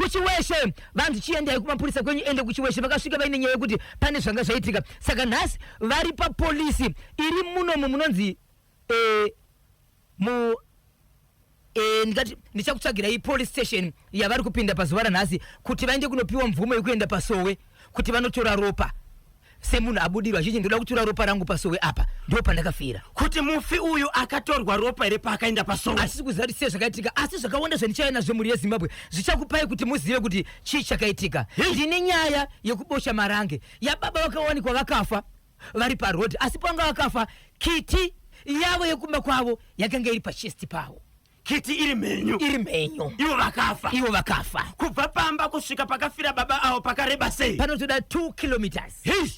KuChiweshe vanzi chiendai kumapurisa kwenyu, ende kuChiweshe vakasvika vaine nyaya yekuti pane zvanga zvaitika. Saka nhasi vari papolisi iri munomu munonzi eh, mu eh, ndingati ndichakutsvagirai police station yavari kupinda pazuva ranhasi kuti vaende kunopiwa mvumo yekuenda pasowe kuti vanotora ropa semunhu abudirwa achiti ndoda kutora ropa rangu pasowe apa ndo pandakafira. Kuti mufi uyu akatorwa ropa here paakaenda pasowe? Hatisi kuziva kuti sei zvakaitika, asi zvakawanda zvandichauya nazvo mhuri yeZimbabwe zvichakupai kuti muzive kuti chii chakaitika. Ndine nyaya yekubosha marange yababa vakawanikwa vakafa vari paroad, asi pavanga vakafa kiti yavo yekumba kwavo yakanga iri pachest pavo. Kiti iri mhenyu. Iri mhenyu. Ivo vakafa. Ivo vakafa. Kubva pamba kusvika pakafira baba avo pakareba sei? Panotoda 2 kilometers. Hei!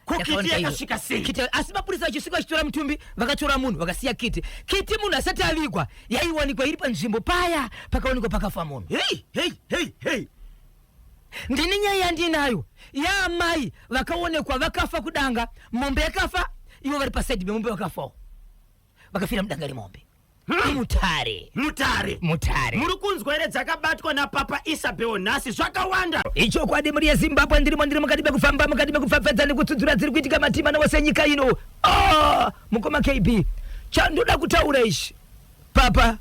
Ko kiti yakasvika sei? Kiti, asi mapurisa achisvika vachitora mutumbi vakatora munhu vakasiya kiti. Kiti munhu asati avigwa yaiwanikwa iri panzvimbo paya pakawanikwa pakafa munhu. Hei, hei, hei, hei. Ndine nyaya yandinayo yaamai vakaonekwa vakafa kudanga, mombe yakafa ivo vari pasaidi pemombe vakafawo. Vakafira mudanga remombe. Mutare. Mutare. Mutare. Muri kunzwa here dzakabatwa naPapa Isabel nhasi zvakawanda. Ichokwadi mhuri yeZimbabwe ndirimo ndiri mukati mekufamba mukati mekupfapfadza nekutsudzura dziri kuitika matima nowose enyika ino. Ah, mukoma KB chandoda kutaura ichi papa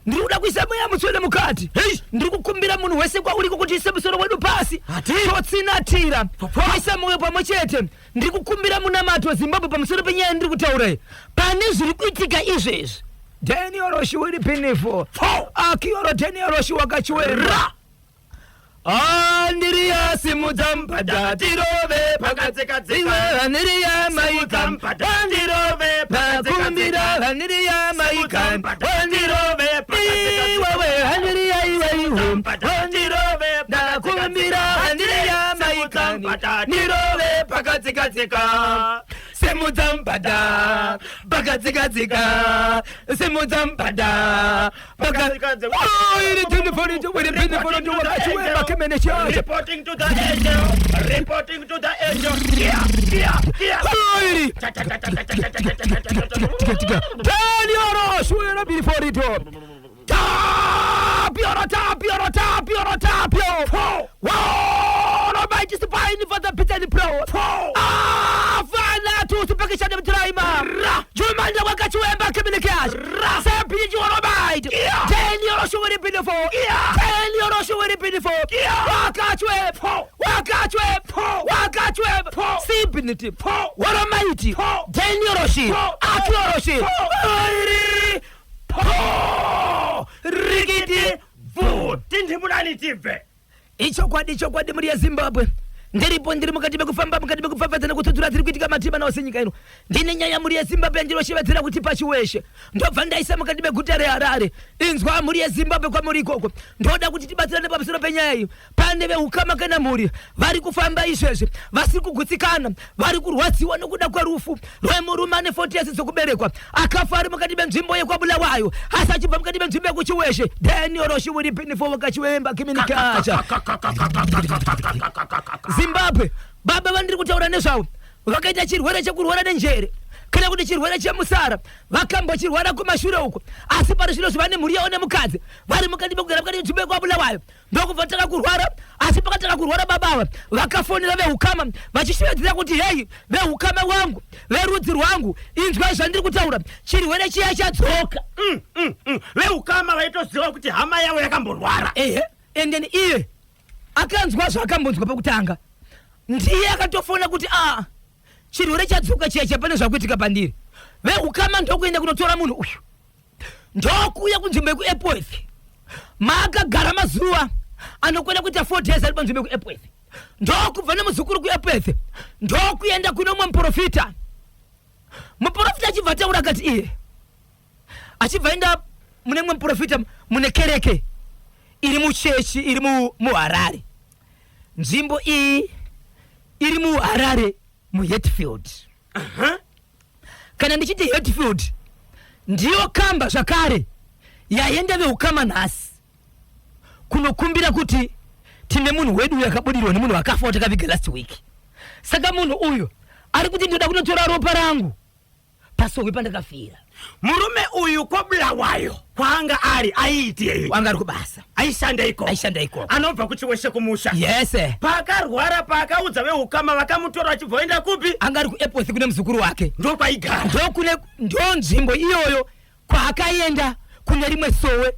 ndiri kuda kuisa mweya mutsvene mukati. Ndiri kukumbira munhu wese kwauriko kuti ise musoro wedu pasi totsinatira toisa mwoyo pamwe chete. Ndiri kukumbira munamato Zimbabwe pamusoro penyaya yandiri kutaura iyi. Pane zviri kuitika izvezvi. Daniel Roshiwiri Pinifo. Akioro Daniel Roshiwa Kachiwera. Andiriya simudza mpada tirove Pakadzikadzika. Iwe andiriya maika Simudza mpada Wandirove Pakadzikadzika. Pakumbira andiriya maika Simudza mpada Wandirove Pakadzikadzika. Iwewe andiriya iwe iwe mpada Wandirove Ndakumbira andiriya maikani Nirove pakadzikadzika Simudza mpada pakadzikadzika Simudza mpada Pakadzikadzika. Oh, iri tini foni iri tini foni wakachiwemba kemene chacho Reporting to the angel. Reporting to the angel. Yeah, yeah, yeah. Oh, iri Ta, ta, ta, ta, ta, ta, ta, ta, ta, ta, ta, ta. tika tika Daniel Shuera before it Tapio tapio tapio tapio Woro mighty spine for the pit and pro Ah fana tu supakisha de traima Jumanda wakachiwemba kemene cash Sepi jiworo might Daniel Shuera before Daniel Shuera before Wakachwe Wakachwe Wakachwe Sibinity Woro mighty Daniel Roshi Akio Roshi Iri Po Rikiti Bvu, tindimulani tibve. Ichokwadi chokwadi mhuri yeZimbabwe ndiripo ndiri mukati mekufamba mukati mekupfapfadza nekutsudzura dziri kuitika matima naose nyika ino. Ndine nyaya mhuri yeZimbabwe yandinoshevedzera kuti pachiweshe ndobva ndaisa mukati meguta reHarare. Inzwa mhuri yeZimbabwe kwamuri ikoko ndoda kuti tibatsirane pamusoro penyaya iyi. Pane vehukama kana mhuri vari kufamba izvezvi vasiri kugutsikana, vari kurwadziwa nokuda kwerufu rwemurume ane 40 years dzokuberekwa akafa ari mukati menzvimbo yekwaBulawayo asi achibva mukati menzvimbo yekuChiweshe. Daniel Roshiwiri Pinifo wakachiwemba Kiminikacha. Zimbabwe, baba vandiri kutaura nezvavo vakaita chirwere chekurwara nenjere kana kuti chirwere chemusara vakambochirwara kumashure uko, asi pari zvino zvivane mhuri yavo nemukadzi vari mukati mekugara mukati menzvimbo yekwaBulawayo. Ndokubva tanga kurwara, asi pakatanga kurwara baba ava vakafonera vehukama vachishevedzera kuti hei vehukama wangu verudzi rwangu inzwai zvandiri kutaura chirwere chiya chadzoka. Vehukama vaitoziva kuti hama yavo yakamborwara. Ehe, and then iye akanzwa zvaakambonzwa pakutanga ndiye akatofona kuti a chirwere chadzoka chiya chiya pane zvakuitika pandiri. Vehukama ndokuenda kunotora munhu uyu ndokuuya kunzvimbo yekuEpworth maakagara mazuva anokwana kuita 4 days ari panzvimbo yekuEpworth ndokubva nemuzukuru kuEpworth ndokuenda kune umwe muprofita. Muprofita achibva ataura akati iye achibva enda mune mumwe muprofita mune kereke iri muchechi iri muHarare. Nzvimbo iyi iri muHarare muHatfield. Kana ndichiti Hatfield ndiyo kamba zvakare yaenda veukama nhasi kunokumbira kuti tine munhu wedu uyu akabudirwa nemunhu akafa watakaviga last week. Saka munhu uyu ari kuti ndoda kunotora ropa rangu Pasowe pandakafira. Murume uyu kwaBulawayo kwaanga ari aiitei? Wanga ari kubasa. Aishanda ikoko. Aishanda ikoko. Anobva kuChiweshe kumusha. Yes. Paakarwara, paakaudza veukama, vakamutora vachibva vaenda kupi? Anga ari kuEpworth kune muzukuru wake. Ndokwaigara. Ndokune ndo nzvimbo iyoyo kwaakaenda kune rimwe sowe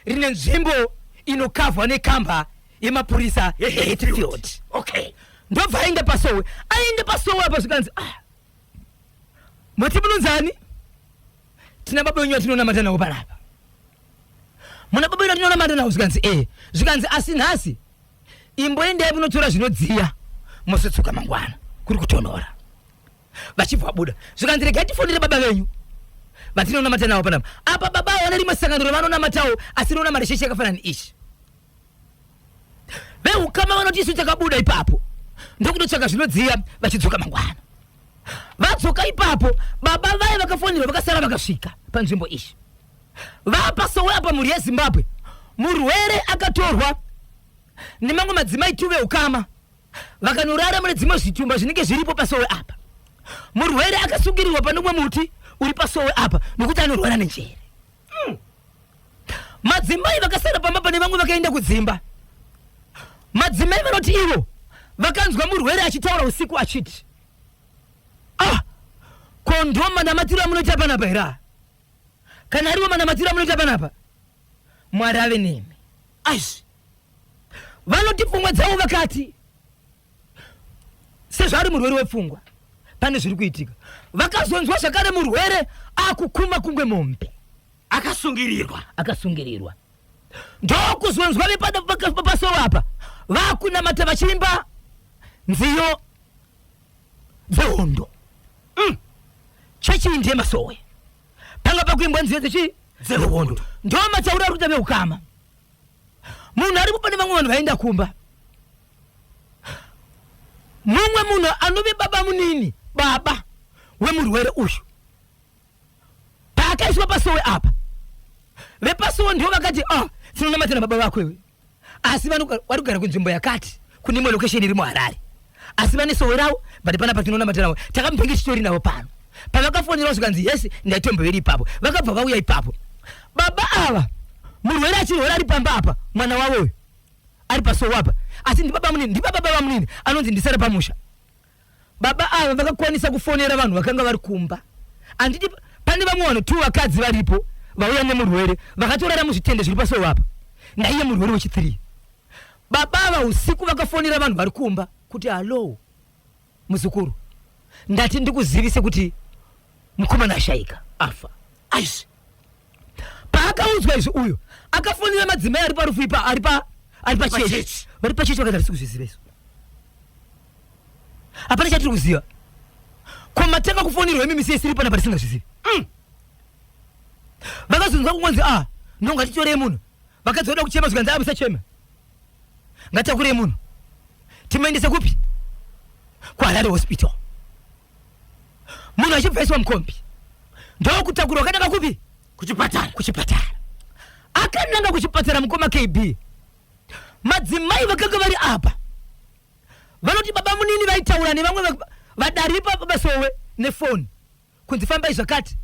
rine nzvimbo inokavhwa nekamba yemapurisa yeHatfield. Okay. Ndobva aenda pasowe, aenda pasowe apa zvikanzi, ah, mati munonzani? Tina baba wenyu vatinonamata navo panapa. Muna baba wenyu vatinonamata navo? Zvikanzi e. Zvikanzi asi nhasi imboendai munotora zvinodziya, mosotsuka mangwana, kuri kutonhora. Vachibva vabuda, zvikanzi regai tifonere baba venyu vatinonamata navo panapa. Apa baba avo vane rimwe sangano ravanonamatawo, asi rinonamata chechi yakafanana neichi. Veukama vanoti isu takabuda ipapo ndokunotsvaka zvinodziya, vachidzoka mangwana. Vadzoka ipapo, baba vaya vakafonерwa vakasara vakasvika panzvimbo iyi. Vapasowe apa, mhuri yeZimbabwe, murwere akatorwa nemamwe madzimai tu veukama, vakanorara mune dzimwe zvitumba zvinenge zviripo pasowe apa. Murwere akasungirirwa pane umwe muti uri pasowe apa nokuti anorwara nenjere. Madzimai vakasara pamba pane vamwe vakaenda kudzimba. Madzimai vanoti ivo vakanzwa murwere achitaura usiku achiti, ah, ko ndo manamatiro amunoita panapa here? Kana ariwo manamatiro amunoita panapa, Mwari ave nemi. Aizvi. Vanoti pfungwa dzavo vakati sezvaari murwere wepfungwa pane zviri kuitika. Vakazonzwa zvakare murwere akukuma kunge mombe. Akasungirirwa. Akasungirirwa. Ndokuzonzwa vepasowe apa vakunamata vachiimba nziyo dzehondo. Chechi ndiye masowe panga pakuimbwa nziyo dzechi dzehondo. Ndo matauro ari kuita veukama. Munhu aripo pane vamwe vanhu vaenda kumba. Mumwe munhu anove baba munini, baba wemurwere uyu, paakaiswa pasowe apa, vepasowe ndivo vakati, ah, tinonamata nababa vako iwe, asi vari kugara kunzvimbo yakati, kune imwe location iri muHarare, asi vane sowe ravo, but panapa tinonamata navo, takambenge tichitori navo pano. Pavakafonerawo zvikanzi yes, ndaitomboveri ipapo. Vakabva vauya ipapo. Baba ava, murwere achirwara ari pamba apa, mwana wavo uyu ari pasowe apa, asi ndibaba munini, ndibaba baba munini anonzi ndisara pamusha. Baba ava vakakwanisa kufonera vanhu vakanga vari kumba. Handiti pane vamwe vanhu tu vakadzi varipo vauya nemurwere vakatorara muzvitende zviri pasowe apa, naiye murwere wechi3. Baba ava usiku vakafonera vanhu vari kumba kuti, hallo muzukuru, ndati ndikuzivise kuti mukomana ashayika, afa. Aizvi. Paakaudzwa izvi, uyu akafonera madzimai ari parufu ipa, ari pa ari pachechi. Pachechi. Vari pachechi vakati hatisi kuzviziva izvo, hapana chatiri kuziva. Ko matanga kufonirwa imi misi isiri panapa tisingazvizivi? Vakazonzwa kungonzi, ah, no, ngatitorei munhu. Vakadzi voda kuchema, zvikanzi, ah, musachema, ngatakurei munhu timuendese kupi? KuHarare Hospital. Munhu achibva aiswa mukombi, ndokutakurwa akananga kupi? Kuchipatara. Kuchipatara. Akananga kuchipatara, mukoma KB, madzimai vakanga vari apa vanoti baba munini vaitaura nevamwe vadaripa pabasowe nefoni kunzi fambai zvakati,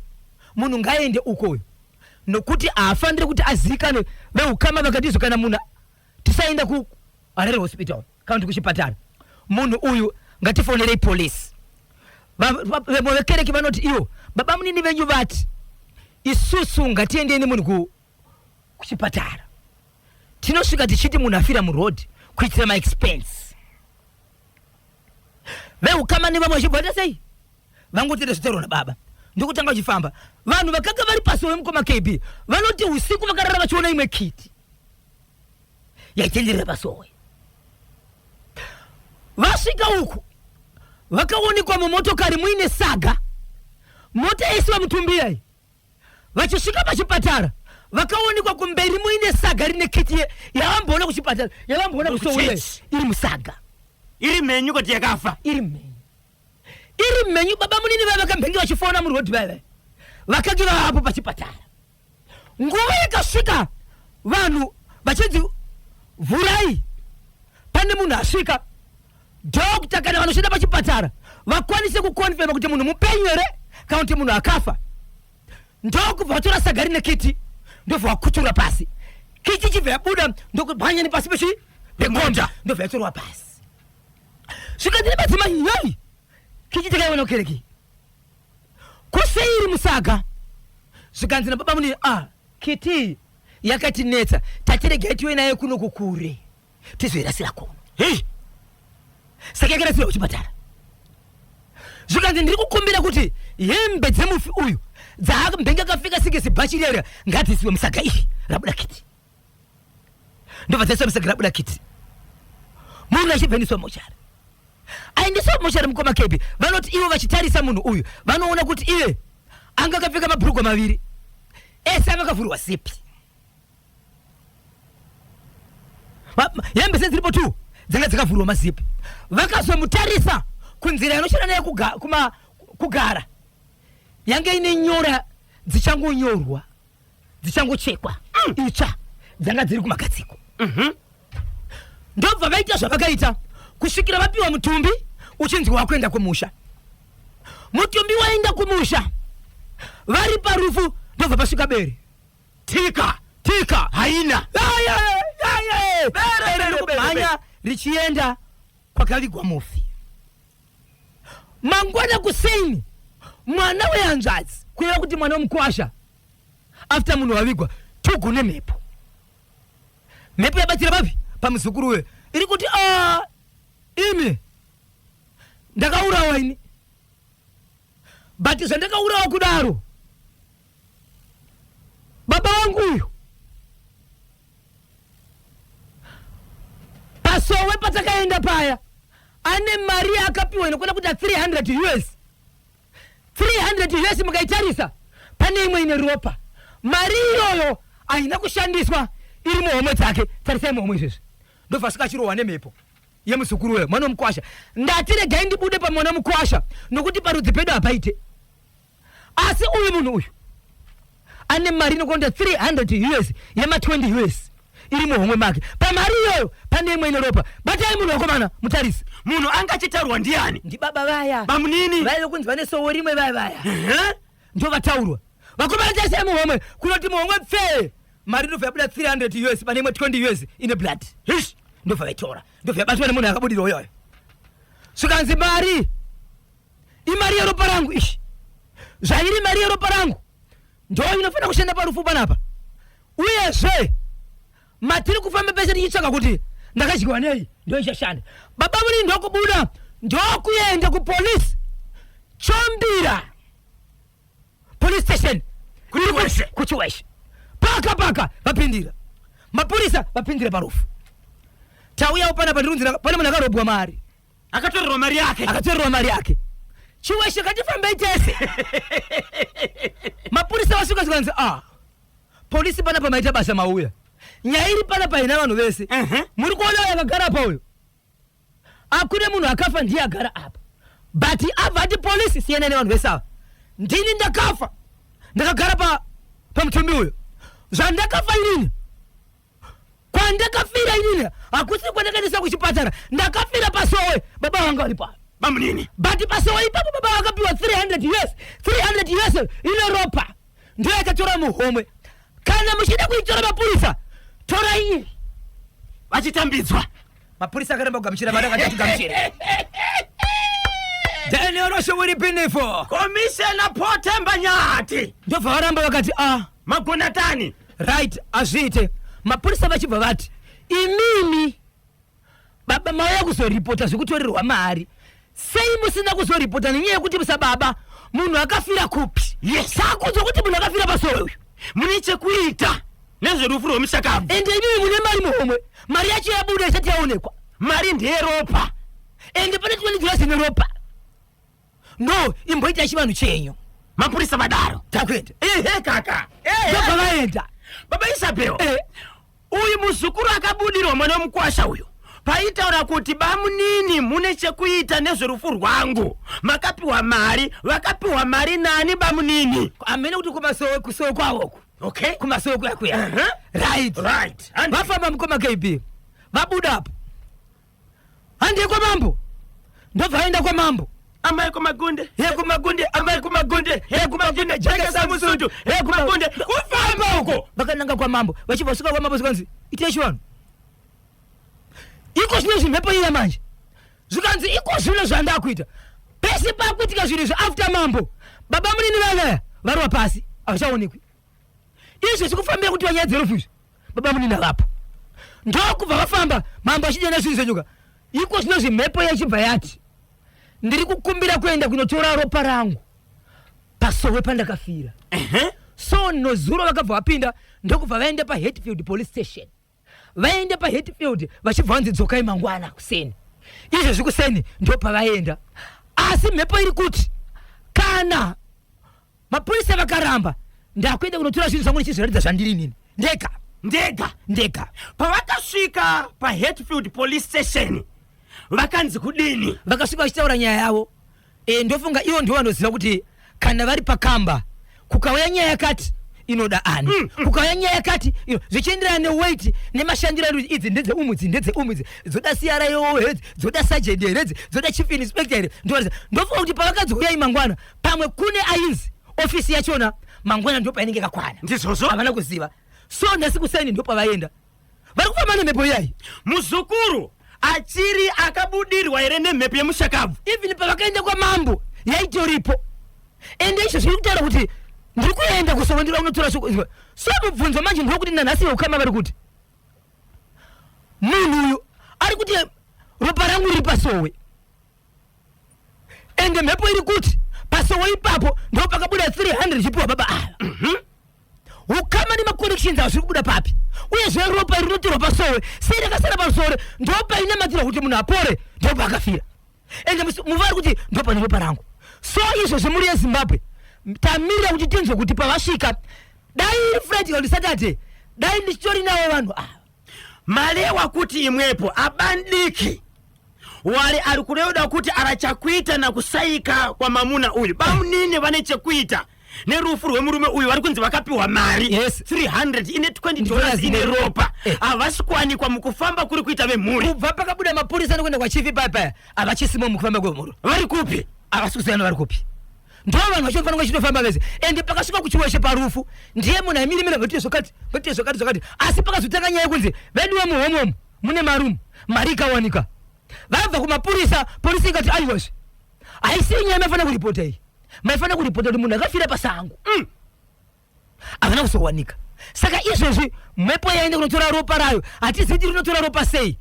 munhu ngaaende ukoyo nokuti haafaniri kuti azivikanwe. Veukama vakati izvo kana munhu tisaenda kuHarare Hospital kana kuti kuchipatara, munhu uyu ngatifonerei polisi. Vamwe vekereke vanoti ivo baba munini venyu vati isusu ngatiendei nemunhu kuchipatara, tinosvika tichiti munhu afira muroad kuitira maexpense. Veukama nevamwe vachibva vaita sei? Vangotenda zvitaurwa nababa, ndokutanga vachifamba. Vanhu vakanga vari pasi wemukoma KB vanoti usiku vakarara vachiona imwe kiti yaitenderera pasowe. Vasvika uku vakaonekwa mumotokari muine saga, mota yaisiwa mutumbi iyi. Vachisvika pachipatara vakaonekwa kumberi muine saga rine kiti yavamboona kuchipatara, yavamboona kusowe, Kuchechi. iri musaga. Iri mhenyu kuti yakafa? Iri mhenyu, iri mhenyu. Baba munini vaya vakambenge vachifona muroad vaya vakange vavapo pachipatara. Nguva yakasvika vanhu vachinzi vhurai, pane munhu asvika, doctor kana vanoshanda pachipatara vakwanise kuconfirma kuti munhu mupenyu here. Kana kuti munhu akafa, ndokubva vatora saga rine kiti, ndobva vakutura pasi. Kiti chibva yabuda, ndokubhanya nepasi pechi pegonda, ndobva yatorwa pasi. Zvikanzi nemadzimai, yai, kiti takaiona kukereke, kuseiri musaga. Zvikanzi nababa muni, a kiti yakatinetsa, tatiregai tiwe naye kuno kukure, tizoirasira kuno. Hei. Saka yakarasirwa kuchipatara. Zvikanzi, ndiri kukumbira kuti hembe dzemufi uyu dzaambenge akapfeka, senge zibhachi riyariya, ngadziisiwe musaga iri rabuda kiti. Ndobva dzaiswa musaga rabuda kiti, munhu achibva endeswa mochari. Aendeswa mochari, mukoma Kebi, vanoti ivo vachitarisa munhu uyu, vanoona kuti iye anga akapfeka mabhurugwa maviri, ese anga akavhurwa zipi. Hembe sedziripo tu dzanga dzakavhurwa mazipi. Vakazomutarisa kunzira inoshanda nayo kugara, yange ine nyora dzichangonyorwa, dzichangochekwa itsva, dzanga dziri kumagadziko. Ndobva vaita zvavakaita kusvikira vapiwa mutumbi, uchinzi wakuenda kumusha. Mutumbi waenda kumusha, vari parufu, ndobva pasvika bere. Tika. Tika. Haina. Aye, aye. Bere, bere bere, rikumhanya richienda kwakavigwa mufi. Mangwana kuseni, mwana wehanzvadzi, kureva kuti mwana wemukwasha, after munhu wavigwa, tugu nemhepo. Mhepo yabatsira papi? Pamuzukuru uyo. Iri kuti, a imi, ndakaurawa ini, but zvandakaurawa kudaro, baba vangu uyu pasowe patakaenda paya, ane mari yaakapiwa inokwana kuita 300 US. 300 US mukaitarisa, pane imwe ine ropa. Mari iyoyo haina kushandiswa, iri muhomwe dzake. Tarisai muhomwe izvezvi. Ndobva svika achirohwa nemhepo yemuzukuru weyo, mwana wemukwasha. Ndati regai ndibude pamwana mukwasha, nokuti parudzi pedu hapaite. Asi uyu munhu uyu ane mari inokonda 300 US yema20 US iri muhomwe make. Pamari iyoyo pane imwe ine ropa. Batai munhu, vakomana, mutarisi. Munhu anga achitaurwa ndiani? Ndibaba vaya. Bamunini. Vaive kunzi vane sowo rimwe, vaya vaya. Ehe. Ndovataurwa. Vakomana, tarisai muhomwe. Kunoti muhomwe pfee, mari ndobva yabuda 300 US, pane imwe 20 US ine blood. Hish. Ndobva vaitora, ndobva yabatwa nemunhu akabudirwa iyoyo. Zvikanzi, mari imari yeropa rangu ishi. Zvairi mari yeropa rangu, ndo inofanira kushanda parufu panapa. Uyezve matiri kufamba pese tichitsvaka kuti ndakadyiwa nei, ndo ichashanda. Baba muri ndokubuda, ndokuenda kupolisi, Chombira Police Station. KuChiweshe. KuChiweshe. Paka paka vapindira mapurisa, vapindira parufu. Tauyawo panapa, ndirunzira pane munhu akarobwa mari. Akatorerwa mari yake. Akatorerwa mari yake. Chiweshe, katifambei tese. Mapurisa vasvika, zvikanzi, a polisi panapa maita basa mauya. Nyaya iri panapa ina vanhu vese. Muri kuona uyo akagara apa uyo, akune munhu akafa, ndiye agara apa. But abva ati, polisi, siyanai nevanhu vese ava, ndini ndakafa, ndakagara pa pamutumbi uyo. Zvandakafa inini, kwandakafira inini hakusi kwandakaendeswa kuchipatara. Ndakafira pasowe, baba vanga vari pano. Bamunini. But pasowe ipapo baba vakapiwa 300 US. 300 US ine ropa, ndiyo yakatora muhomwe. Kana muchida kuitora, mapurisa, torai iyi. Vachitambidzwa. Mapurisa akaramba kugamuchira mari, akati tigamuchire. Daniel Osho uri pinifo. Komishena Potemba Nyati. Ndobva varamba, vakati, a Magonatani. Right, azviite. Mapurisa vachibva vati, imimi baba mauya kuzoripota zvekutorerwa mari, sei musina kuzoripota nenyaya yekuti musababa munhu akafira kupi? Sakunzwa kuti munhu akafira pasowe uyu. Mune chekuita nezverufu rwemushakabvu. Ende imimi mune mari muhomwe, mari yacho yabuda isati yaonekwa. Mari ndeyeropa. Ende pane 20 dollars neropa. No, imboita chivanhu chenyu. Mapurisa vadaro. Takuenda. Ehe kaka. Ehe. Ndobva vaenda. Baba Isabel. Eh. Uyu muzukuru akabudirwa, mwana wemukwasha uyu, paitaura kuti, bamunini, mune chekuita nezverufu rwangu, makapiwa mari. Vakapiwa mari nani, bamunini? Amene kuti kumasowe, kusowe kwavoku. Kumasowe kuya kuya. Right. Right. Vafamba, mukoma KB, vabuda apo, handiye kwamambo. Ndobva vaenda kwamambo. Amai kumagunde. He kumagunde, amai kumagunde, he kumagunde, jekesa musundu, he kumagunde. Kufamba uko. Vakananga kwamambo, vachibva vasvika kwamambo zvikanzi itai chivanhu. Iko zvino zvimhepo iya manje. Zvikanzi iko zvino zvandakuita. Pese pakuitika zvinhu izvi after mambo, baba munini vavaya varova pasi, havachaonekwi. Izvi zvikufambira kuti vanyaya dzerufu izvi. Baba munini havapo. Ndokubva vafamba mambo achidena zvinhu zvenyoka. Iko zvino zvimhepo yachibva yati ndiri kukumbira kuenda kunotora ropa rangu pasowe pandakafira. So nozuro vakabva vapinda ndokubva vaenda paHatfield police station. Vaenda paHatfield vachibva vanzi dzokai mangwana kuseni. Izvezvi kuseni ndopavaenda. Asi mhepo iri kuti kana mapurisa vakaramba ndakuenda kunotora zvinhu zvangu ndichizviratidza zvandiri inini ndega ndega ndega. Pavakasvika paHatfield police station vakanzi kudini? Vakasvika vachitaura nyaya yavo. Ndofunga ivo ndivo vanoziva kuti kana vari pakamba kukauya nyaya yakati inoda ani, kukauya nyaya yakati zvichienderana neweight nemashandiro edu. Idzi ndedze idzi ndedze idzi dzoda CRO here, dzoda sergeant here, dzoda chief inspector here. Ndofunga kuti pavakanzi uyai mangwana, pamwe kune ainzi ofisi yachona mangwana ndo painenge yakakwana. Ndizvozvo. Havana kuziva. So nhasi kuseni ndo pavaenda, vari kufamba nemhepo iyai. Muzukuru achiri akabudirwa here nemhepo yemushakabvu? Even pavakaenda kwamambo yaitoripo. Ende izvo zviri kutaura kuti ndiri kuenda kusowe, ndiri kunotora shoko. So mubvunzo manje ndokuti nanhasi veukama vari kuti munhu uyu ari kuti ropa rangu riri pasowe, ende mhepo iri kuti pasowe ipapo ndo pakabuda 300 ichipiwa baba ava. Ukama nemaconnections avo zviri kubuda papi? Uyezve ropa iri rinotorwa pasowe sei rakasara pasowe? Ndo painamatirwa kuti munhu apore, ndo paakafira. Ende muva ari kuti ndo pane ropa rangu. So izvozvi muri yeZimbabwe tamirira kuti tinzwe kuti pavasvika, dai iri Friday kana kuti Saturday, dai ndichitori navo vanhu ava. Malewa kuti imwepo abandiki wali ari kureuda kuti arachakuita nakusaika kwamamuna uyu, bamunini vane chekuita nerufu rwemurume uyu. Vari kunzi vakapiwa mari 300 ine $20 ine ropa. Havasi kuwanikwa mukufamba kuri kuita vemhuri. Kubva pakabuda mapurisa nokuenda kwachief paya, havachisimo mukufamba kwemhuri. Vari kupi? Havasi kuzivana vari kupi. Ndo vanhu vachofanira kunge vachitofamba vese. Ende pakasvika kuChiweshe parufu ndiye munhu aimirimira, ngatiite zvakati, ngatiite zvakati zvakati. Asi pakazotanga nyaya yekunzi veduwe muhomomu mune marumu, mari ikawanika, vabva kumapurisa, polisi ikati aiwazve haisi nyaya maifanira kuripota iyi, maifanira kuripota kuti munhu akafira pasango. Havana kuzowanika. Saka izvezvi mhepo yaenda kunotora ropa rayo, hatizivi kuti rinotora ropa sei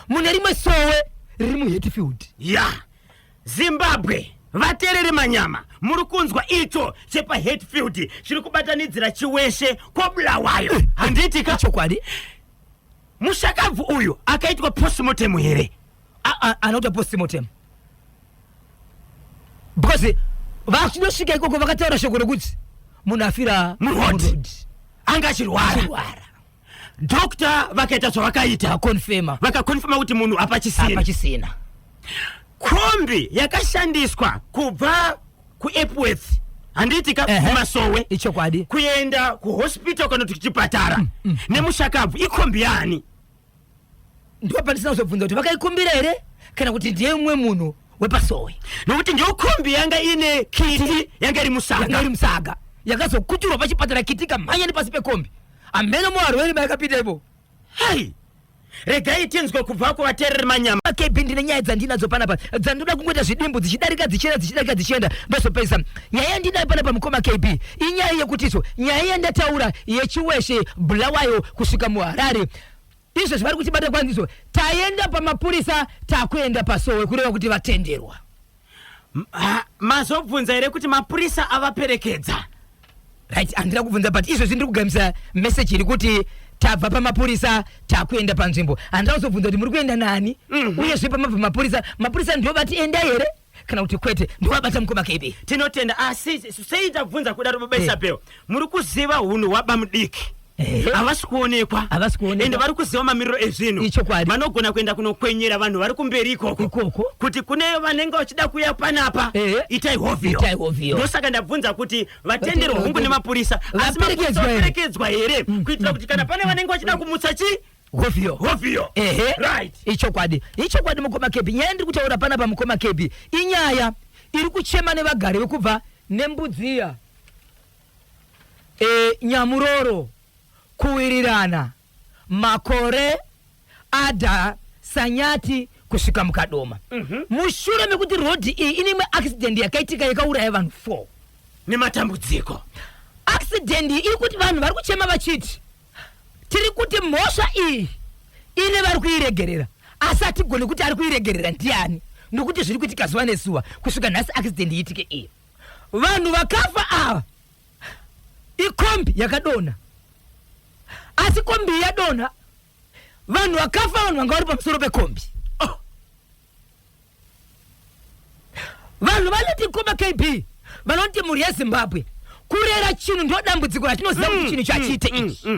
mune rimwe sowe riri muHatfield. Ya Zimbabwe, vateereri manyama, muri kunzwa icho chepaHatfield chiri kubatanidzira Chiweshe kwaBulawayo, handiti ka? Chokwadi. Mushakabvu uyu akaitwa postmortem here? Anoita postmortem because vachinosvika ikoko vakataura shoko rekuti munhu afira muroad. Muroad. Anga achirwara. Achirwara. Doctor vakaita zvavakaita. Vakonfema. Vakakonfema kuti munhu apachisina. Apachisina. Kombi yakashandiswa kubva kuEpworth, handiti ka? Kumasowe. Ichokwadi. Kuenda kuhospital kana kuti kuchipatara nemushakabvu ikombi yani? Ndo pandisina kuzobvunza kuti vakaikumbira here kana kuti ndiye mumwe munhu wepasowe. Nokuti ndiyo kombi yanga ine kiti yanga iri musaga. Yanga iri musaga yakazokuturwa pachipatara, kiti ikamhanya nepasi pekombi, hameno muvarwere mayakapinda ivo. Hai, regai tinzwe kubva kuvateereri manyama. KB, ndine nyaya dzandinadzo panapa dzandinoda kungoita zvidimbu, dzichidarika dzichienda, dzichidarika dzichienda, ndozopedzisa. Nyaya yandinayo panapa, mukoma KB, inyaya yekuti izvo nyaya yandataura yeChiweshe, Bulawayo kusvika muHarare, izvezvi vari kutibata kwanzizo taenda pamapurisa, takuenda pasowe, kureva kuti vatenderwa. Mazobvunza here kuti mapurisa avaperekedza? Right, handina kubvunza, but izvezvi ndiri kugamisa message iri kuti tabva pamapurisa takuenda panzvimbo. Handina kuzobvunza kuti muri kuenda nani, uyezve pamabva mapurisa, mapurisa ndivo vati enda here kana kuti kwete. Ndovabata, mukoma KB. Tinotenda. Asi sei tabvunza kudaro, baba Isabel, muri kuziva hunhu hwabamudiki. Havasi kuonekwa. Havasi kuonekwa. Ende vari kuziva mamiriro ezvinhu. Ichokwadi. Vanogona kuenda kunokwenyera vanhu vari kumberi ikoko. Ikoko. Kuti kune vanenge vachida kuuya panapa, itai hovhiyo. Itai hovhiyo. Ndosaka ndabvunza kuti vatenderwa hungu nemapurisa, asi mapurisa Vaperekedzwa here? Vaperekedzwa here, kuitira kuti kana pane vanenge vachida kumutsa chi Hovhiyo. Hovhiyo. Ehe. Right. Ichokwadi. Ichokwadi mukoma Kebi. Nyaya ndiri kutaura panapa mukoma Kebi inyaya iri kuchema nevagari vekubva Nembudziya, e, Nyamuroro, Kuwirirana, Makore, Ada, Sanyati kusvika muKadoma. Mushure mekuti rodhi iyi ine imwe accident yakaitika yakauraya vanhu 4. Nematambudziko. Accident iyi iri kuti vanhu vari kuchema vachiti tiri kuti mhosva iyi ine vari kuiregerera asi hatigoni kuti ari kuiregerera ndiani nokuti zviri kuitika zuva nezuva kusvika nhasi accident iitike iyi. Vanhu vakafa ava ikombi yakadonha asi kombi iyi yadonha vanhu vakafa vanhu vanga vari pamusoro pekombi. Oh. Vanhu vanoti koma KB vanoti mhuri yeZimbabwe kurera chinhu ndo dambudziko ratinoziva kuti chinhu chachiite ichi.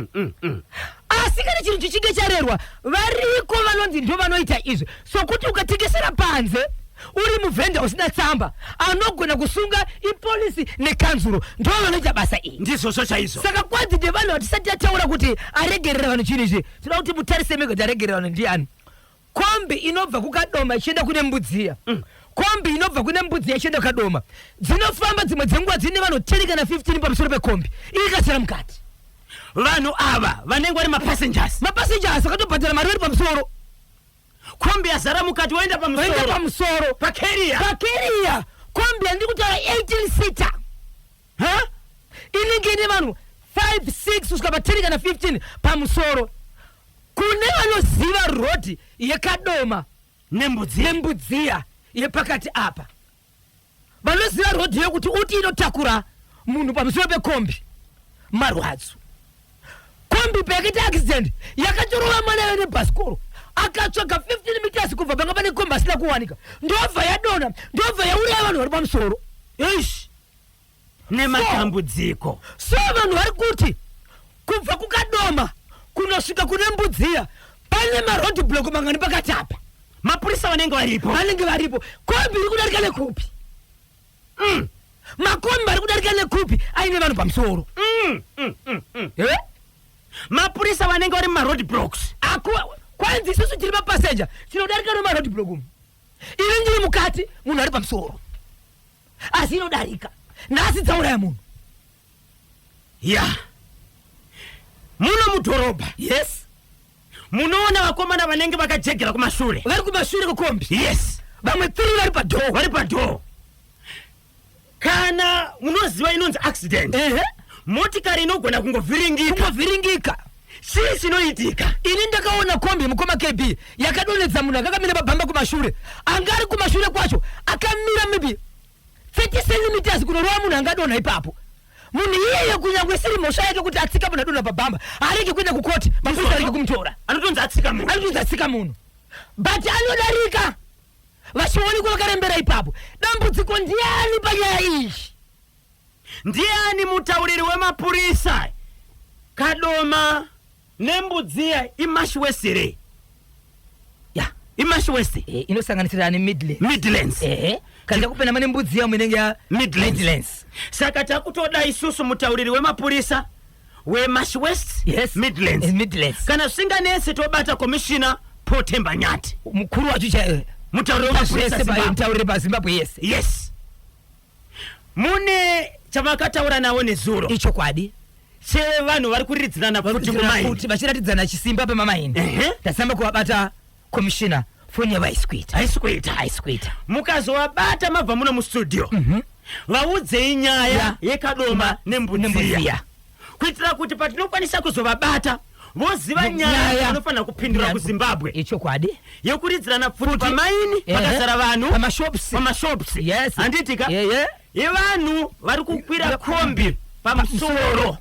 Asi kana chinhu chichinge charerwa variko vanonzi ndo vanoita izvi sokuti ukatengesera panze uri muvhenda usina tsamba anogona kusunga ipolisi nekanzuro ndo vanoita basa iri. Ndizvozvo chaizvo. Saka kwanzi nevanhu vatisati tataura kuti aregerera vanhu chinhu ichi tinoda kuti mutarise mega kuti aregerera vanhu ndiani. Kombi inobva kuKadoma ichienda kune Mbudziya. Kombi inobva kune Mbudziya ichienda kuKadoma. Dzinofamba dzimwe dzenguva dzine vanhu 10 kana 15 pamusoro pekombi. Ikasara mukati. Vanhu ava vanenge vari mapassengers. Mapassengers akatobhadhara mari vari pamusoro. Kombi yazara mukati waenda pamusoro. Waenda pamusoro. Pakeria. Pakeria. Kombi yandiri kutaura 18 seater. Ha? Inenge ine vanhu 5, 6 kusvika pa 10 kana 15 pamusoro. Kune vanoziva road yeKadoma Nembudziya. Nembudziya yepakati apa. Vanoziva road yekuti uti inotakura munhu pamusoro pekombi. Marwadzo. Kombi payakaita accident yakatorova mwana yave nebhasikoro akatsvaga 15 meters kubva panga pane kombi asina kuwanika ndobva yadonha ndobva yauraya vanhu vari pamusoro. Eish. Nematambudziko. So vanhu vari kuti kubva kuKadoma kunosvika kune Mbudziya pane maroad block mangani pakati apa? Mapurisa vanenge varipo. Vanenge varipo. Kombi iri kudarika nekupi? Makombi ari kudarika nekupi aine vanhu pamusoro? Eh? Mapurisa vanenge vari mumaroad blocks. Aku kwanzi isusu tiri mapaseja tinodarika nemaroad block umu. Ini ndiri mukati munhu ari pamusoro. Asi inodarika. Nhasi dzauraya munhu. Ya. Muno mudhorobha. Yes. Munoona vakomana vanenge vakajegera kumashure. Vari kumashure kukombi. Yes. Vamwe 3 vari padhoo. Vari padhoo. Kana munoziva inonzi accident. Ehe. Motikari inogona kungovhiringika. Kungovhiringika. Chii chinoitika? Ini ndakaona kombi mukoma KB yakadonhedza munhu akakamira pabhamba kumashure. Anga ari kumashure kwacho akamira maybe 30 centimeters kunorova munhu angadonha ipapo. Munhu iyeye kunyangwe isiri mhosva yake kuti atsika munhu adonha pabhamba, haarege kuenda kukoti, mapurisa arege kumutora. Anotonzi atsika munhu. Anotonzi atsika munhu. But anodarika vachionekwa vakarembera ipapo. Dambudziko ndiani panyaya iyi? Ndiani mutauriri wemapurisa? Kadoma neMbudziya iMash West here? Ya. IMash West. Inosanganisira ne Midlands. Midlands. Kana takupinda mane Mbudziya munenge ya Midlands. Midlands. Saka takutoda isusu mutauriri wemapurisa weMash West. Yes. Midlands. Midlands. Kana zvisinganetsi tobata Commissioner Paul Themba Nyathi. Mukuru wacho chaiye. Mutauriri wemapurisa Zvese Zimbabwe. mutauriri paZimbabwe yese. Yes. Mune chavakataura navo nezuro. Ichokwadi. Chevanhu vari kuriridzirana pfuti kumaini. Futi vachiratidzana chisimba pamamaini. Ehe. Tasamba kuvabata commissioner foni yavo haisi kuita. Haisi kuita. Haisi kuita. Mukazovabata mabva muno mustudio. Vaudzei nyaya yeKadoma neMbudziya. Nembudziya. Kuitira kuti patinokwanisa kuzovabata voziva nyaya vanofanira kupindura kuZimbabwe. Ichokwadi. Yekuridzirana pfuti pamaini pakazara vanhu. Pamashops. Pamashops. Yes. Handitika? Yeye. Yevanhu vari kukwira kombi pamusoro.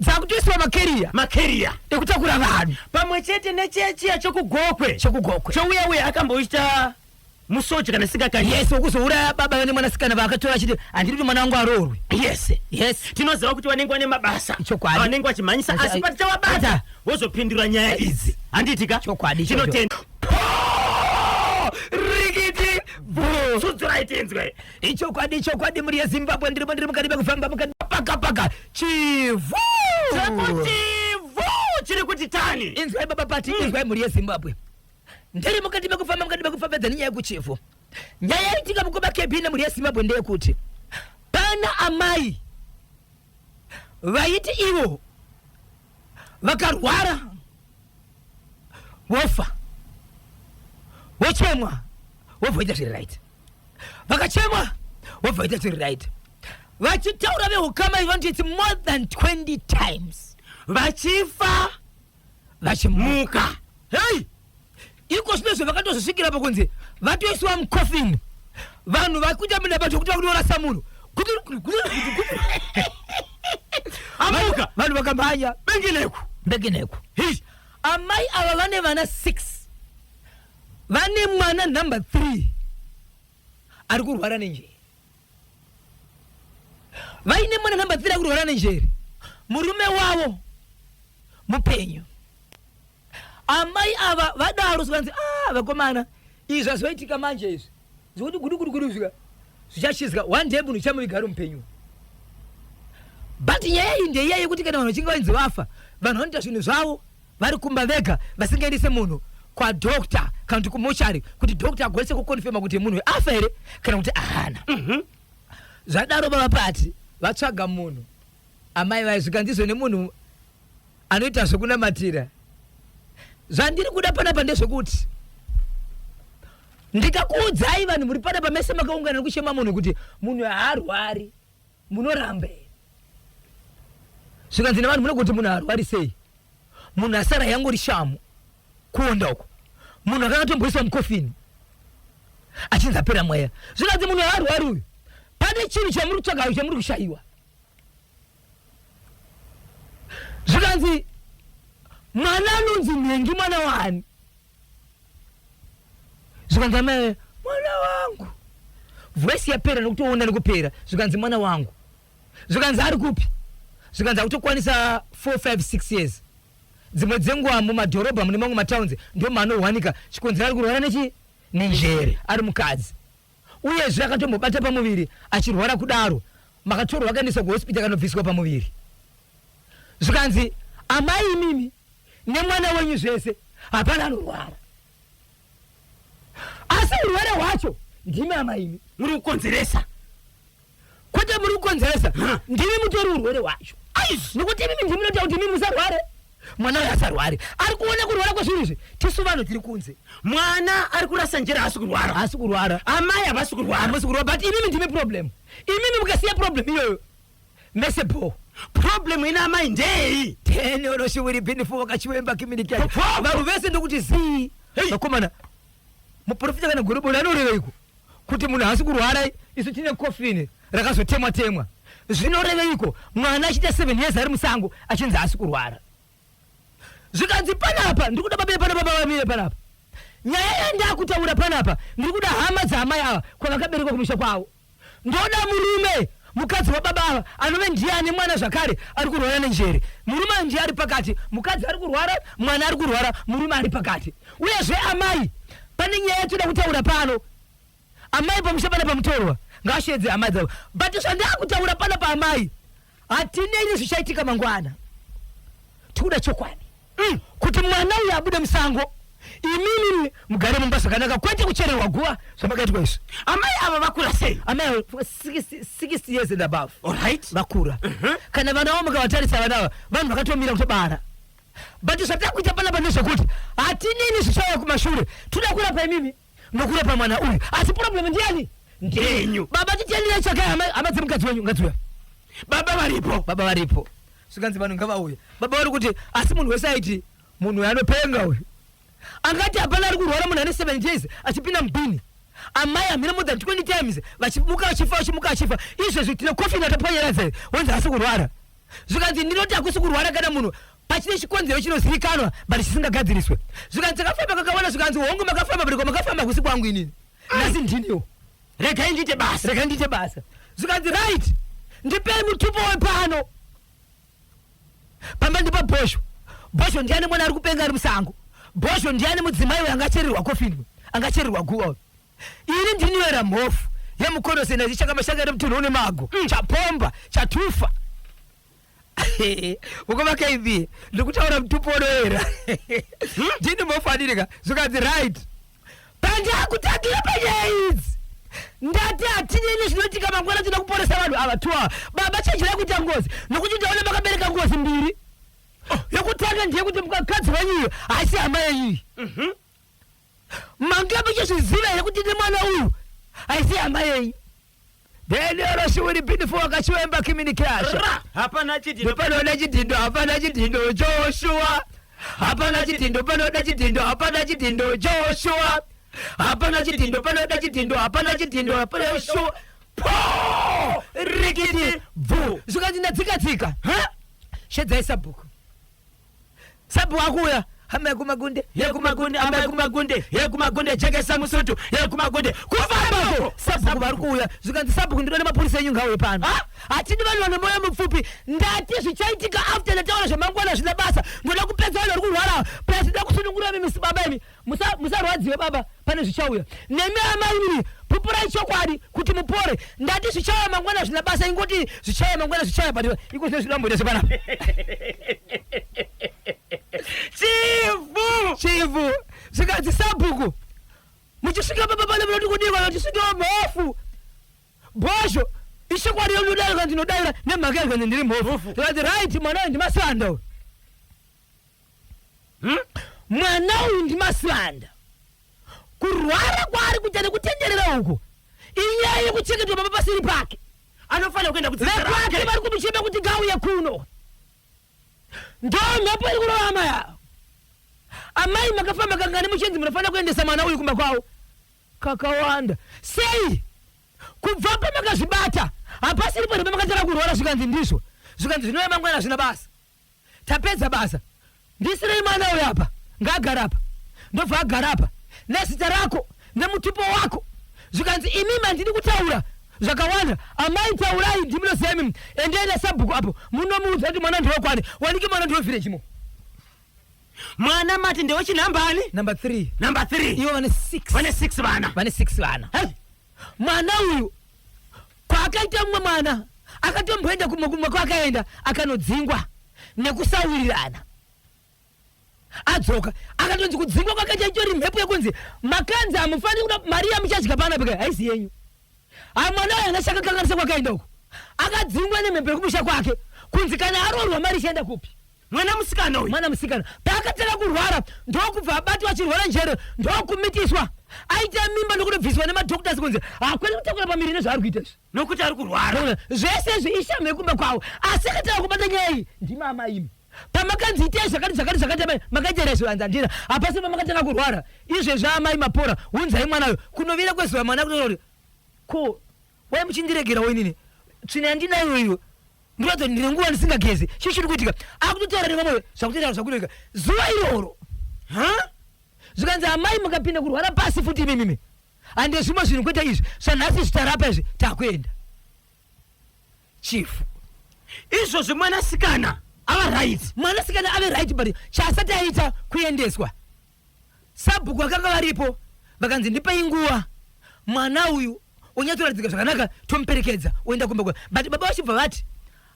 Dzakutoiswa makeriya. Makeriya. Ekutakura vanhu. Pamwe chete nechechiya chokugokwe. Chokugokwe. Chouya uya akamboita musoja kana singakanye. Yes, wokuzouraya baba vane mwanasikana vakatora achiti handidi kuti mwana wangu aroorwe. Yes. Yes. Tinoziva kuti vanenge vane mabasa. Chokwadi. Vanenge vachimhanyisa asi patichavabata vozopindura nyaya idzi. Handitika? Chokwadi ichocho. Tinotenda. Rikiti bhu. Tsudzurai tinzwe. Ichokwadi, ichokwadi mhuri yeZimbabwe ndirimo ndiri mukati mekufamba mukati paka paka. Chivhu. Chivhu. Chiri kuti tani. Inzwai baba Pati, inzwai mhuri yeZimbabwe. Ndiri mukati mekufamba, mukati mekufambedza nenyaya yekuchivhu. Nyaya yaitika mukoma KB nemhuri yeZimbabwe ndeyekuti pana amai vaiti ivo vakarwara vofa, vochemwa, vobva zviri right, vakachemwa, vobva zviri right. Vachitaura veukama, vanoti it's more than 20 times vachifa, vachimuka. Muka. Hei, iko zvino zvavakatozosvikira pakunzi vatoisiwa mucoffin, vanhu vakuita munabato kuti vakunorasa munhu. Amuka. Vanhu vakamhanya. Bengineku. Mbekeneku. Amai ava vane vana 6, vane mwana number 3 ari kurwara nenjere. Vaine mwana number 3 ari kurwara nenjere, murume wavo mupenyu. Amai ava vadaro, zvikanzi, "Ah, vakomana, izvi zvazoitika manje izvi zvekuti gudu gudu gudu svika zvichachizika one day, munhu chamuviga ari mupenyu." But nyaya iyi ndeiya yekuti kana vanhu vachinge vainzi vafa, vanhu vanoita zvinhu zvavo vari kumba vega, vasingaendese munhu kwadoctor kana kuti kumochari kuti doctor agwanise kuconfirma kuti munhu afa here kana kuti ahana. Zvadaro baba Pati, vatsvaga munhu, amai vai, zvikanzizvo nemunhu anoita zvekunamatira. Zvandiri kuda panapa ndezvekuti ndikakuudzai, vanhu muri panapa mese makaungana nekuchema munhu, kuti munhu haarwari, munoramba here? Zvikanzi nevanhu, munogoti munhu haarwari sei? Munhu asara yangori shamu kuonda uko, munhu akanga tomboiswa mucoffin achinzi apera mweya. Zvikanzi munhu haarwari uyu, pane chinhu chamuri kutsvaga, chamuri kushayiwa. Zvikanzi, "Mwana anonzi nhengi mwana wani?" Zvikanzi, "Amai, mwana wangu." Voice yapera nekutoona nekupera. Zvikanzi, "Mwana wangu." Zvikanzi, "Ari kupi?" Zvikanzi, "Akutokwanisa 4, 5, 6 years. Dzimwe dzenguva mumadhorobha, mune mamwe matowns ndo maanowanika. Chikonzero ari kurwara nechi nenjere, ari mukadzi, uyezve akatombobata pamuviri achirwara kudaro, makatorwa akaendeswa kuhospital, akanobviswa pamuviri." Zvikanzi, "Amai, imimi nemwana wenyu zvese hapana anorwara, asi urwere hwacho ndimi amaimi muri kukonzeresa." Kwete muri kukonzeresa, ndimi mutori urwere hwacho, nekuti imimi ndimi munoita kuti imi musarware, mwana uyo asarware. Ari kuona kurwara kwezvinhu izvi tisu vanhu tiri kunze. Mwana ari kurasa njere haasi kurwara. Haasi kurwara. Amai havasi kurwara. Hamusi kurwara, but imimi ndimi problem. Imimi mukasiya problem iyoyo, mese bo. Problem ina amai ndei? Tene unoshiwiri bhinifu wakachiwemba kiminikyai. Vanhu vese ndokuti zii. Vakomana, muprofita kana gorobori anoreveiko kuti munhu haasi kurwara, isu tine coffin rakazotemwa temwa? Zvinoreveiko mwana achiita 7 years ari musango achinzi haasi kurwara? Zvikanzi, "Panapa ndiri kuda babire panapa, baba vamire panapa. Nyaya yandakutaura panapa, ndiri kuda hama dzaamai ava kwavakaberekwa kumusha kwavo. Ndoda murume, mukadzi wababa ava, anove ndiye ane mwana zvakare ari kurwara nenjere. Murume ndiye ari pakati, mukadzi ari kurwara, mwana ari kurwara, murume ari pakati. Uyezve amai, pane nyaya yatoda kutaura pano. Amai pamusha pana pamutorwa ngashedze hama dzavo. But zvandakutaura pana paamai hatinei nezvichaitika mangwana. Tikuda chokwadi kuti mwana uyu abude musango, imimi mugare mumba zvakanaka, kwete kuchererwa guva zvamakaitwa izvi." Amai ava vakura sei? Amai ava 60 years and above. Vakura. Kana vana vavo mukavatarisa, vana ava vanhu vakatomira kutobara. But zvatakuita panapa ndezvekuti hatinini zvichauya kumashure. Toda kurapa imimi nokurapa mwana uyu, asi problem ndiani? Ndenyu. Baba, titendere, tsvakai hama dzemukadzi wenyu, ngadziuya. Baba varipo. Baba varipo. Zvikanzi vanhu ngavauye. Baba vari kuti, asi munhu wese aiti munhu uyu anopenga uyu, angati hapana ari kurwara, munhu ane 7 years achipinda mubhini, amai hamina more than 20 times vachimuka vachifa, vachimuka vachifa. Izvezvi tine coffin atapwanyaradza, wenzi haasi kurwara. Zvikanzi, "Ndinoti hakusi kurwara kana munhu pachine chikonzero chinozivikanwa but chisingagadziriswe." Zvikanzi, "Takafamba kakawanda." Zvikanzi, "Hongu, makafamba, but kwamakafamba hakusi kwangu inini, nhasi ndiniwo." Regai ndiite basa. Regai ndiite basa. Zvikanzi, "Right, ndipei mutupo wepano pamba." Ndipa Bhosho. Bhosho ndiani? Mwana ari kupenga ari musango. Bhosho ndiani? Mudzimai uyo angachererwa coffin, angachererwa guva uyu. Ini ndiniwera mhofu yemukono sena, chichaka mashanga remutunhu une mago, chapomba chatufa. Mukoma KB, ndikutaura mutupo unoera. Ndini mofanirika zvikanzi right. Pandakutangira panyaya idzi ndati hatinei nezvinoitika mangwana, tinoda kuporesa vanhu ava two ava. Baba, chenjerai kuita ngozi, nokuti ndaona makabereka ngozi mbiri. Yokutanga ndeyekuti mukadzi wenyu haisi hama yenyu. Mange muchizviziva here kuti nemwana uyu haisi hama yenyu? Daniel Shiwiri Beautiful akachiwemba kimini kasha. Ra, hapana chidhindo. Panoda chidhindo, hapana chidhindo, Joshua. Hapana chidhindo, panoda chidhindo, hapana chidhindo, Joshua. Hapana chidhindo, panoda chidhindo, hapana chidhindo, hapana Joshua. Po! Rikiti bvu. Zvikanzi ndadzika tsika. Ha? Shedzai sabhuku. Sabhuku akuuya. Hama yekumagunde, yekumagunde, hama yekumagunde, yekumagunde, jekesa musutu, yekumagunde. Kufambako. Sabhuku vari kuuya. Zvikanzi sabhuku, ndinoda mapurisa enyu ngauye pano. Hatidi vanhu vane mwoyo mupfupi. Ndati zvichaitika after ndataura zvemangwana zvina basa. Ndoda kupedza vanhu vari kurwara. Plus ndoda kusunungura mimi baba imi. Musarwadziwe baba, pane zvichauya. Nemi amai mimi, pupurai chokwadi kuti mupore. Ndati zvichauya mangwana zvina basa, ingoti zvichauya mangwana zvichauya, but iko zvino zvidamboita sepanapa. Chivhu. Chivhu. Zvikanzi sabhuku, muchisvika papa pane munoti kudikwa notisvikewo mhofu bhozho ichokwadi yonodayira kana ndinodayira nemhaka yekanzi ndiri mhofu. Zvikanzi right, mwana uyu ndimasanda uyu. Mwana uyu ndimasanda. Kurwara kwaari kuita nekutenderera uku inyaya yekuchengetwa baba pasiri pake. Anofanira kuenda kudzidza Vekwake rake. vari kumuchema kuti ngauye kuno. Ndo mhepo iri kurova amai avo. Amai, makafamba kangani muchinzi munofanira kuendesa mwana uyu kumba kwavo? Kakawanda sei? Kubva pamakazvibata hapasiripo here pamakatanga kurwara? Zvikanzi ndizvo. Zvikanzi zvinouya mangwana hazvina basa, tapedza basa. Ndisirei mwana uyu apa, ngaagara apa. Ndobva agara apa nezita rako nemutupo wako. Zvikanzi imimi handidi kutaura zvakawanda, amai taurai, ndimunoziva imimi. Endei nasabhuku apo, munomuudza kuti mwana ndewekwane wanike, mwana ndewevillage mo. Mwana mati ndewechinhambani? Number 3. Number 3. Ivo vane 6. Vane 6 vana. Vane 6 vana. Hey. Mwana uyu kwaakaita mumwe mwana akatomboenda kumwe, kumwe kwaakaenda akanodzingwa nekusawirirana. Adzoka akatonzi kudzingwa kwakaita itori mhepo yekunzi makanzi hamufaniri kuda mari yamuchadya pana peka haisi yenyu. Ha, mwana uyu haana chakakanganisa kwakaenda uku, akadzingwa nemhepo yekumusha kwake kunzi kana aroorwa mari ichaenda kupi? Mwana musikana uyu. Mwana musikana paakatanga kurwara ndokubva abatwa achirwara njere, ndokumitiswa, aita mimba ndokutobviswa nemadoctors kunzi hakwani kutakura pamiri nezvaari kuita izvi. Nokuti ari kurwara. Unoona, zvese izvi ishama yekumba kwavo, asi akatanga kubata nyaya iyi ndimama imi. Pamakanzi itai zvakati zvakati zvakati, amai makaita here izvo? Hanzi handina. Hapasi pamakatanga kurwara izvezvi, amai mapora, unzai mwana uyu. Kunovira kwezuva mwana kutoona kuti ko wai muchindiregerawo inini, tsvina yandinayo iyo ndiratidza kuti ndine nguva ndisingagezi, chii chiri kuitika? Akutotaura nevamwe zvakutotaura zvakutoitika zuva iroro. Ha? Zvikanzi amai, mukapinda kurwara pasi futi imimimi, hande zvimwe zvinhu kwete izvi zvanhasi zvitarapa izvi, takuenda chifu. Izvozvi mwanasikana ava right? Mwanasikana ave right, but chaasati aita kuendeswa. Sabhuku vakanga varipo vakanzi ndipei nguva, mwana uyu unyatsoratidzika zvakanaka, tomuperekedza oenda kumba kwa. But baba vachibva vati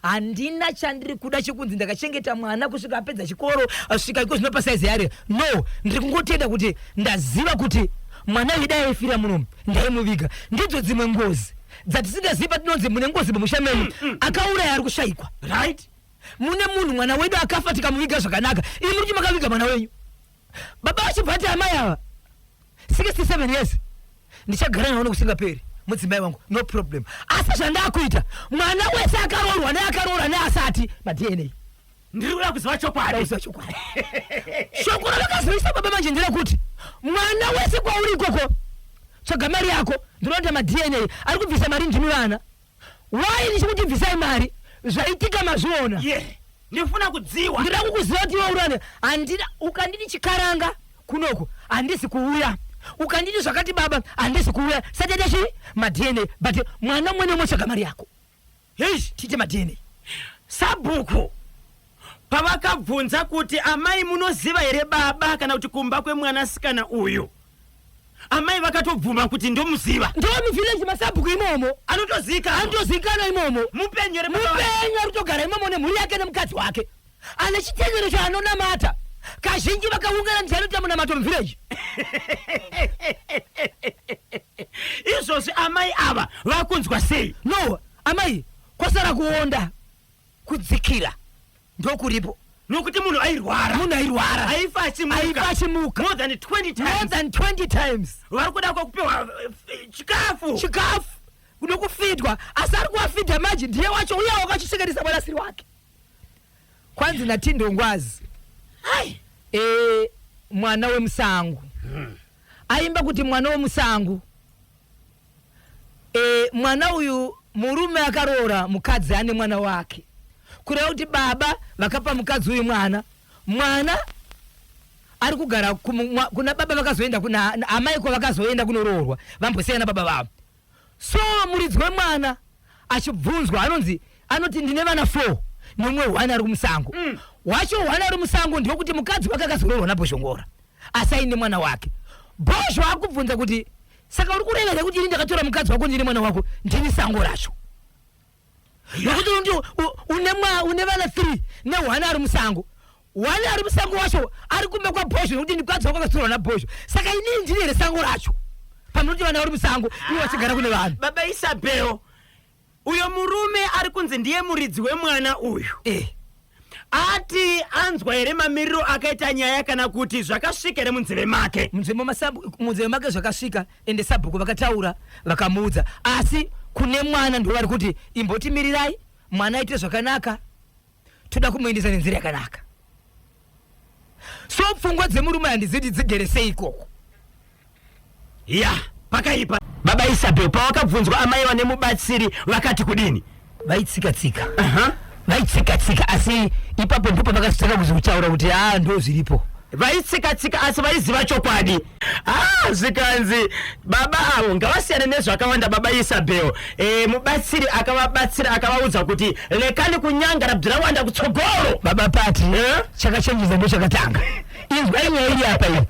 handina chandiri kuda chekunzi ndakachengeta mwana kusvika apedza chikoro, asvika iko zvino pasaizi yari. No, ndiri kungotenda kuti ndaziva kuti mwana uyu dai aifira munomu ndaimuviga. Ndidzo dzimwe ngozi dzatisingazivi, patinonzi mune ngozi mumusha menyu, akauraya ari kushayikwa. Mune munhu, mwana wedu akafa tikamuviga zvakanaka, imi muri kuti makaviga mwana wenyu. Baba vachibva ati amai ava 67 years ndichagara navo nokusingaperi, mudzimai wangu, no problem. Asi zvandakuita, mwana wese akaroorwa neakaroora neasati, maDNA. Ndiri kuda kuziva chokwadi. Dauziva chokwadi. Shoko ravakazoisa baba manje nderekuti mwana wese kwauri ikoko, tsvaga mari yako, ndinoita maDNA. Ari kubvisa mari ndimi vana. Wai ndichikuti bvisai mari? Zvaitika mazviona. Ye, ndifuna kudziwa. Ndinoda kukuziva kuti iwe urane handina. Ukanditi chikaranga kunoko handisi kuuya, ukanditi zvakati baba handisi kuuya. Satiita chii? MaDNA. But mwana mumwe nemumwe tsvaga mari yako. Heish. Tiite maDNA. Sabhuku pavakabvunza kuti amai munoziva here baba kana kuti kumba kwemwanasikana uyu. Amai vakatobvuma kuti ndomuziva. Ndo muvillage masabhuku imomo. Anotozika. Anotozikanwa imomo. Mupenyu here? Mupenyu, ari kutogara imomo nemhuri yake nemukadzi wake. Ane chitendero chaanonamata. Kazhinji vakaungana ndiye anoita munamato muvillage. Izvozvi amai ava vakunzwa sei? No, amai kwasara kuonda, kudzikira ndokuripo. Nokuti munhu airwara. Munhu airwara. Aifa achimuka. Aifa achimuka. More than 20 More times. than 20 times. Vari kuda kwakupiwa chikafu. Chikafu nokufidwa, asi ari kuvafidha manje ndiye wacho uya wakachisvekeresa mwanasiri wake. Kwanzi naTindongwazi. Ai. Mwana wemusango aimba kuti mwana wemusango. Mwana uyu, murume akaroora mukadzi ane mwana wake, kureva kuti baba vakapa mukadzi uyu mwana. Mwana ari kugara kuna baba vakazoenda kuna amai kwavakazoenda kunoroorwa, vambosiyana baba vavo. So muridzi wemwana achibvunzwa anonzi, anoti, "Ndine vana 4 nemumwe 1 ari kumusango." Wacho 1 ari musango ndewekuti mukadzi wake akazoroorwa naBhozhongora asi aine mwana wake. Bhozho akubvunza kuti, "Saka uri kureva here kuti ini ndakatora mukadzi wako, ndine mwana wako, ndini sango racho?" Nokuti une vana 3 ne1 ari musango. 1 ari musango wacho ari kumba kwaBhozho nekuti mukadzi wako akatorwa naBhozho. Saka inini ndini here sango racho pamunoti vana vari musango, ivo vachigara kune vanhu? Baba Isabel, uyo murume ari kunzi ndiye muridzi wemwana uyu, ati anzwa here mamiriro akaita nyaya, kana kuti zvakasvika here munzeve make? Munzeve make zvakasvika, ende sabhuku vakataura, vakamuudza. Asi kune mwana ndo vari kuti imbotimirirai mwana aite zvakanaka, toda kumuendesa nenzira yakanaka. So pfungwa dzemurume handidziti dzigere sei ikoko. Ya, pakaipa. Baba Isabel, pawakabvunzwa amai vane mubatsiri vakati kudini? Vaitsika-tsika. Vaitsika-tsika, asi ipapo ndipo pakazotanga kuzokutaura kuti a, ndo zviripo. Vaitsika-tsika asi vaiziva chokwadi. Ah, zvikanzi baba avo ngavasiyane nezvakawanda. Baba Isabel, mubatsiri akavabatsira, akavaudza kuti lekani kunyangara bzirawanda kutsogoro. Baba Pati, Eh? chakachenjeza ndo chakatanga. Inzwai nyaya iri apa iyi.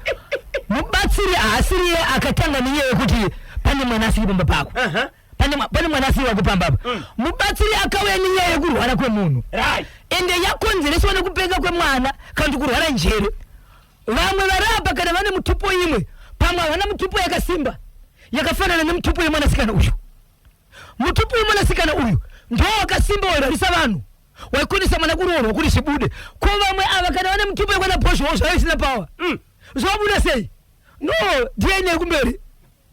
Mubatsiri haasiriye akatanga nenyaya yekuti pane mwana asiri pamba pako. Pane mwana asiri wako pamba apa. Mubatsiri akauya nenyaya yekurwara kwemunhu, ende yakonzereswa nekupenga kwemwana kana kuti kurwara njere. Vamwe vari apa kana vane mutupo imwe, pamwe havana mutupo yakasimba yakafanana nemutupo yemwanasikana uyu. Mutupo wemwanasikana uyu ndo wakasimba, wairwarisa vanhu, waikonesa mwana kuroorwa kuti zvibude. Ko vamwe ava kana vane mutupo yekwana Bhozhowo zvaiva isina power, zvabuda sei? No DNA kumberi.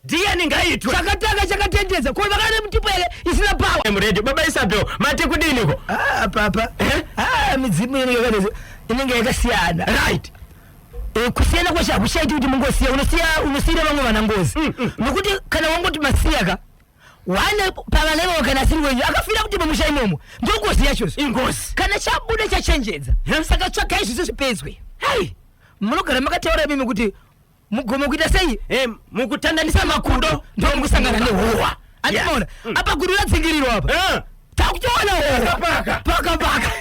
DNA ngaitwe. Chakatanga chakatendedza. Ko vakane mutupo yake isina power? Muredio, baba Isabel, mati kudiniko? Ah, papa. Eh? Ah, midzimu inenge yakasiyana. Kusiyana kwacho hakushaiti kuti mungosiya, unosiya, unosiyira vamwe vana ngozi. Nokuti kana wangoti masiya ka wane pavana ivavo, kana asiri wenyu akafira kuti mumusha imomo, ndongozi yachozvo. Ingozi. Kana chabuda chachenjedza. Saka tsvakai zvise zvipedzwe. Hei. Munogara makataura imimi kuti mugomo kuita sei? Mukutandanisa makudo ndo mukusangana nehowa, andimaona? Apa gudu radzingirirwa apa. Takutoona howa. Paka. Paka paka.